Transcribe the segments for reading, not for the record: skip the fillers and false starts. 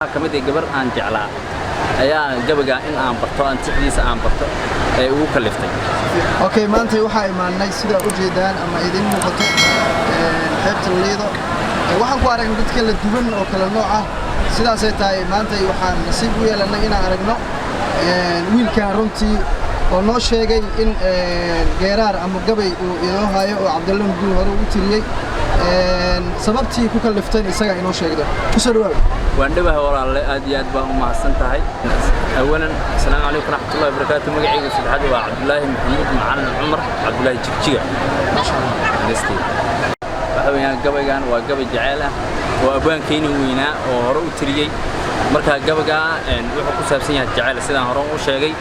Ka mid ah gabar aan jeclaa ayaa gabayga in aan barto, aan tixdiisa aan barto ee ugu kaliftay. Okay, maanta waxaa imaanay, sidaa u jeedaan ama idin muuqato, xeebta Liido. Waxaan ku aragnay dad kala duwan oo kala nooc ah. Sidaasay tahay, maanta waxaan nasiib u yeelanay inaan aragno wiilkan runtii oo noo sheegay in geeraar ama gabay uu inoo hayo oo Cabdalle Nuurdiin hore ugu tiriyey. Sababtii ku kallifteen isaga inoo sheegdo. Kusoo dhawaaw. Waan dhawahay walaalle, aad iyo aad baan u mahadsan tahay. Awalan, asalaamu calaykum waraxmatullahi wabarakaatu. Magacayga saddexaad waa Cabdulaahi Maxamuud Macalin Cumar Cabdulaahi Jigjiga. Maasha Allah. Waxa weeyaan, gabaygan waa gabay jeceel ah oo abwaankeyni weynaa oo hore u tiriyey. Marka gabaygaa wuxuu ku saabsan yahay jecel, sidaan hore u sheegay.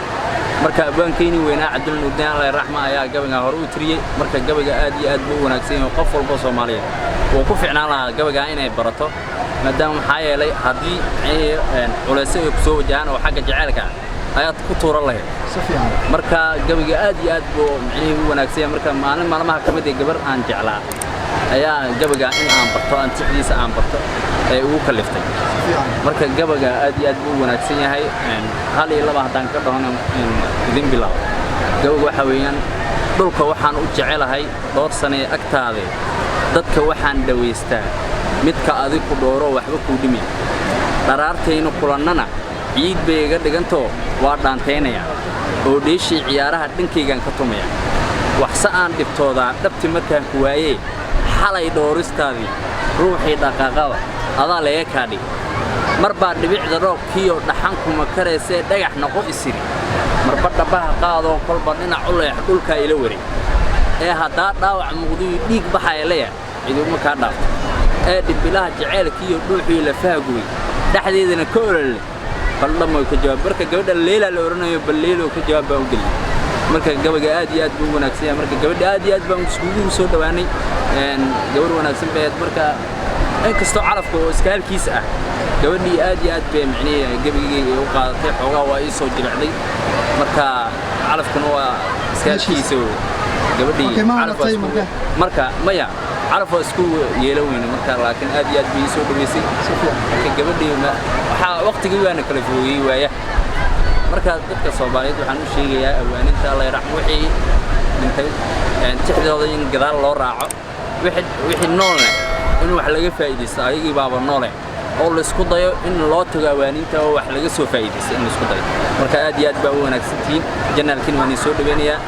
Marka abwaankeyni weynaa Cabdulla Nuurdiin, Allah raxma, ayaa gabaygan hore u tiriyey. Marka gabayga aad iyo aad buu u wanaagsan yahay. Qof walba Soomaaliyeed wuu ku fiicnaan lahaa gabaygaa inay barato, maadaama maxaa yeelay haddii culaysyo ay ku soo wajahaan oo xagga jaceylka ah ayaad ku tuuran lahayd. Si fiican. Marka gabayga aad iyo aad buu micnihii u wanaagsan yahay. Marka maalin maalmaha ka mid ah gabar aan jeclaa ayaa gabayga in aan barto, aan tixdiisa aan barto ee ugu kaliftay. Si fiican. Marka gabayga aad iyo aad buu u wanaagsan yahay. Hal iyo laba haddaan ka dhahona idin bilaabo. Gabayga waxa weeyaan: dhulka waxaan u jecelahay dhowr sanee agtaade, dadka waxaan dhowaystaa midka adig ku dhooro waxba kuu dhimi. Dharaartaynu kulannana ciid bay iga dhigantoo waa dhaantaynaya oo dheeshii ciyaaraha dhankaygaan ka tumaya. Waxse aan dhibtoodaa dhabti markaan ku waayee, xalay dhooristaadii ruuxii dhaqaaqaba adaa laga kaadhig. Mar baa dhibicda roobkiiyo dhaxankuma karaysee dhagax noqo isiri, marba dhabbaha qaadoo kolba dhinac u leex dhulkaa ila wareeg. Ee haddaa dhaawac muuqdiyo dhiig baxaya leeyahay ciduma kaa dhaafto. Ee dhibbilaha jaceylkiiyo dhuuxii lafaha gubay dhexdeedana ka olole, bal dhammoy ka jawaab. Marka gabadha Leelaa la odhanayo, bal Leeloo ka jawaab baan u geliyay. Marka gabayga aad iyo aad buu u wanaagsan yahay. Marka gabadha aad iyo aad baan iskugu soo dhowaanay, gabar wanaagsan bay ahayd. Marka inkastoo calafka oo iska halkiisa ah, gabadhii aad iyo aad bay micnihii gabaygayga u qaadatay, xoogaa waa ii soo jilicday. Marka calafkuna waa iska halkiisa wey. Gabadhii Okay, ma calaf waa halatay marka? Marka maya, calaf waa isku yeelan weyne. Marka laakiin aad iyo aad bay ii soo dhaweysay. Si fiican. Marka gabadhii waxaa waqtigii waana kala fogeeyey waaya. Marka dadka Soomaaliyeed waxaan u sheegayaa awaaninta, Allah yarxam wixii dhintay, tixdooda in gadaal loo raaco, wixii noolne in wax laga faa'iidaysto, ayagii baaba noole, oo la isku dayo in loo tago awaaninta oo wax laga soo faa'iidaysto in la isku dayo. Marka aad iyo aad baa u wanaagsan tihiin, channelkiin waan idin soo dhaweynayaa.